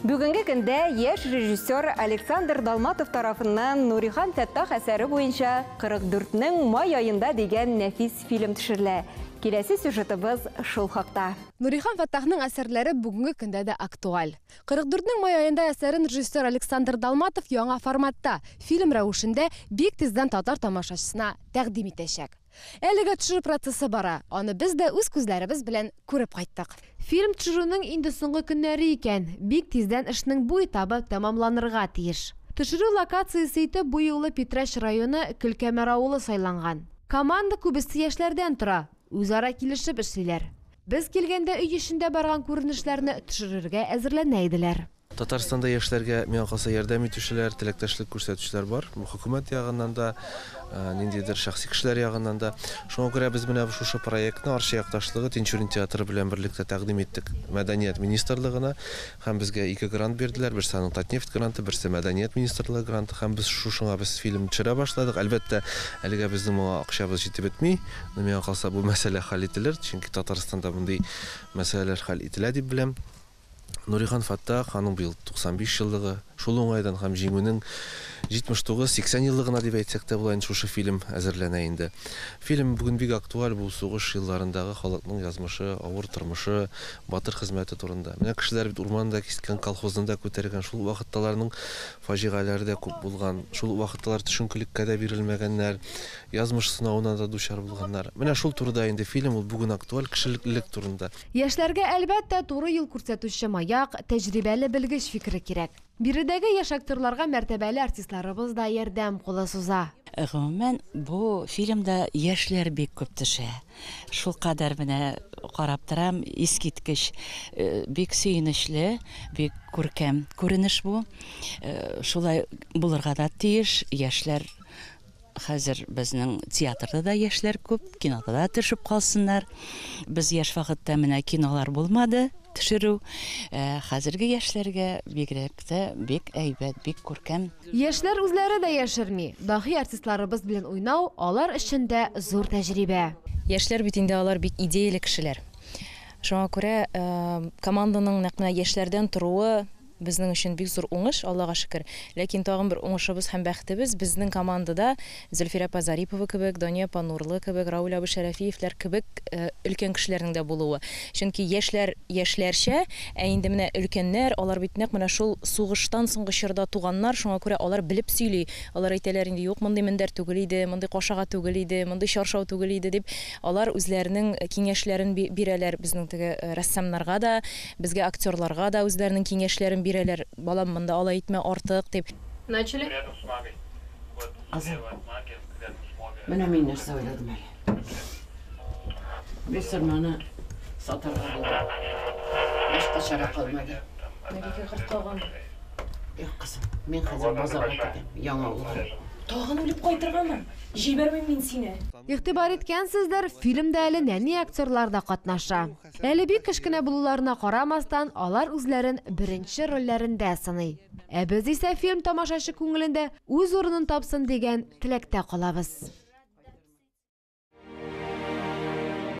Бүгенге көндә яшь режиссер Александр Далматов тарафыннан Нурихан Фәттах әсәре буенча 44 нең май аенда дигән нәфис фильм төшерелә. Киләсе сюжетыбыз шул хакта. Нурихан Фәттахның әсәрләре бүгенге көндә дә актуаль. 44 нең май аенда әсәрен режиссер Александр Далматов яңа форматта, фильм рәвешендә бик тиздән татар тамашачысына тәкъдим итәчәк. Әлегә төшерү процессы бара, аны без дә үз күзләребез белән күреп кайттык. Фильм төшерүнең инде соңгы көннәре икән, бик тиздән эшнең бу этабы тәмамланырга тиеш. Төшерү локациясе итеп бу юлы Питрәч районы Көлкәмәр авылы сайланган. Команда күбесе яшьләрдән тора, үзара килешеп эшлиләр. Без килгәндә өй эчендә барган күренешләрне төшерергә әзерләнә иделәр. Татарстанда яшьләргә, миңа калса, ярдәм итүчеләр, теләктәшлек күрсәтүчеләр бар. Бу хөкүмәт ягыннан да, ниндидер шәхси кешеләр ягыннан да. Шуңа күрә без менә шушы проектны Арча якташлыгы Тинчурин театры белән берлектә тәкъдим иттек Мәдәният министрлыгына һәм безгә ике грант бирделәр. Берсе аның Татнефть гранты, берсе Мәдәният министрлыгы гранты һәм без шушыңа без фильм төшерә башладык. Әлбәттә, әлегә безнең моңа акчабыз җитеп бетми. Но миңа калса, бу мәсьәлә хәл ителер, чөнки Татарстанда мондый мәсьәләләр хәл ителә дип беләм. Нурихан Фәттах, аның быел 95 еллыгы, шул уңайдан һәм Җиңүнең 79-80 еллыгына дип әйтсәк тә була инде шушы фильм әзерләнә инде. Фильм бүген бик актуаль, бу сугыш елларындагы халыкның язмышы, авыр тормышы, батыр хезмәте турында. Менә кешеләр бит урман да кискән, колхозны да күтәргән, шул вакытта аларның фаҗигаләре дә күп булган, шул вакытта алар төшенкелеккә дә бирелмәгәннәр, язмыш сынавына да дучар булганнар. Менә шул турыда инде фильм, ул бүген актуаль, кешелеклелек турында. Яшьләргә, әлбәттә, туры юл күрсәтүче маяк, тәҗрибәле белгеч фикере кирәк. Биредәге яшь актерларга мәртәбәле артистларыбыз да ярдәм кулы суза. Гомумән, бу фильмда яшьләр бик күп төшә. Шулкадәр менә карап торам, искиткеч, бик сөенечле, бик күркәм күренеш бу. Шулай булырга да тиеш, яшьләр Хәзер безнең театрда да яшьләр күп, кинода да төшеп калсыннар. Без яшь вакытта менә кинолар булмады төшерү. Ә хәзерге яшьләргә бигрәк тә бик әйбәт, бик күркәм. Яшьләр үзләре дә яшерми, даһи артистларыбыз белән уйнау алар өчен дә зур тәҗрибә. Яшьләр бит инде алар бик идеяле кешеләр. Шуңа күрә команданың нәкъ менә яшьләрдән торуы Безнең өчен бик зур уңыш, Аллага шөкер. Ләкин тагын бер уңышыбыз һәм бәхетебез, безнең командада Зөлфирә апа Зарипова кебек, Дания апа Нурлы кебек, Равил абый Шәрәфиевләр кебек өлкән кешеләрнең дә булуы. Чөнки яшьләр яшьләрчә, ә инде менә өлкәннәр, алар бит нәкъ менә шул сугыштан соңгы чорда туганнар, шуңа күрә алар белеп сөйли. Алар әйтәләр инде, юк, мондый мендәр түгел иде, мондый кашага түгел иде, мондый чаршау түгел иде дип, алар үзләренең киңәшләрен бирәләр безнең теге рәссамнарга да. Безгә актерларга да үзләренең киңәшләрен бирәләр, балам, монда алай итмә, артык, дип. Начали. Кызым, менә мин нәрсә уйладым әле. Без сырманы сатарга булдык. Башка чара калмады. Мәликә карт калган. Юк, кызым, мин хәзер базарга китәм, яңа авылга. Тагын үлеп кайтыргамы? Җибәрмим мин сине. Игътибар иткәнсездер, фильмда әле нәни актерлар да катнаша. Әле бик кечкенә булуларына карамастан, алар үзләрен беренче рольләрендә сыный. Ә без исә фильм тамашачы күңелендә үз урынын тапсын дигән теләктә калабыз.